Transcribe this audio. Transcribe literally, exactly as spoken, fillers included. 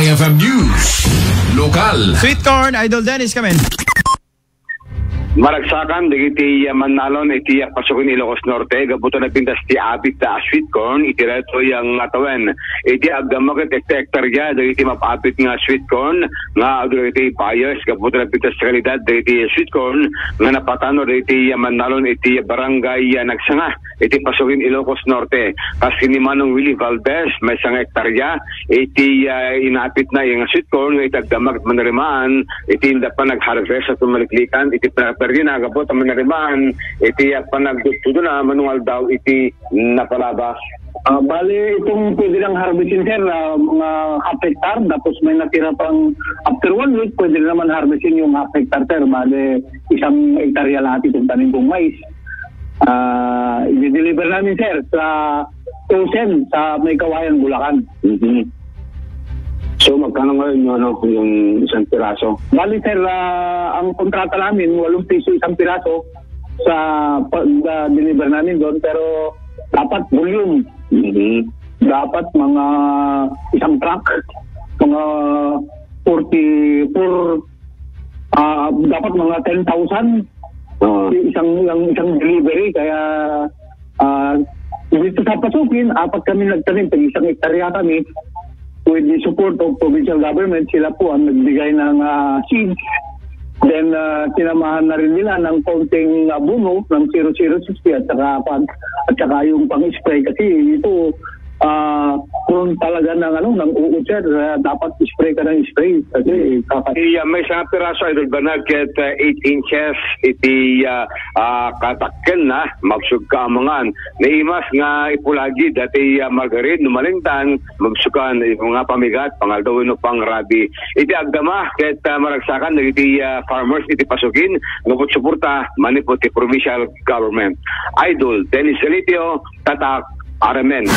F M News. Lokal. Sweet corn, Idol Dennis, come in. Maragsakan dagiti, ah, mannalon iti, ah, Pasukin, Ilocos Norte, gapu ta nagpintas ti apit a sweet corn iti daytoy nga tawen. Iti agdama ket hektarya dagiti mapapit nga sweet corn nga adu dagiti buyers gapu ta nagpintas ti kalidad dagiti sweet corn nga napatanor dagiti, ah, mannalon iti Barangay, ah, Nagsanga iti Pasukin, Ilocos Norte. Kas ni Manong Willie Valdez, maysa nga hektarya iti, ah, inapitna nga sweet corn nga iti agdama ket manirimaan iti inda panag-harvest a tumaliklikan iti panagperdina gapu ta manirimaan iti, ah, panagtudtudona mano nga aldaw iti napalabas. Ah, bali, itong pwede nang harvestin, sir, ah, mga half hectare, tapos may natira pang after one week, pwede na naman harvestin yung half hectare, sir. Bali, isang hektarya lahat itong tanim kong mais. Ah, i-deliver namin, sir, sa Tusen, sa may Kawayan, Bulacan. Mhm. So, magkano ngayon yung, ano, yung isang piraso? Bali, sir, ah, ang kontrata namin, walong piso isang piraso sa pag-deliver namin doon, pero dapat volume. Mhm. Dapat mga isang truck, mga forty-four, ah, dapat mga ten thousand. Oo. Isang, isang, isang delivery, kaya, ah, dito sa Pasukin, apat kami nagtanim, tag isang hektarya kami, with the support of provincial government, sila po ang nagbigay ng, ah, seeds. Then, ah, sinamahan na rin nila ng konting abono ng zero zero sixty at saka, at saka yung pang-spray kasi ito, ah, prone talaga ng, ano, ng uod, sir. Ah, dapat spray ka ng spray kasi kaka- Iya, may isang piraso, Idol Bernard, ket, ah, eight inches iti, ah, ah, katakkenna, magsugka amangan. Naimas nga ipulagi dati, ah, margarine, no malingtan, magsukan, eh, mga pamigat, pangaldaw wenno pangrabi. Iti agdama, ket, ah, maragsakan dagiti, ah, farmers iti Pasukin, nga suporta manipud ti provincial government. Idol Dennis Elitio, Tatak, R M N.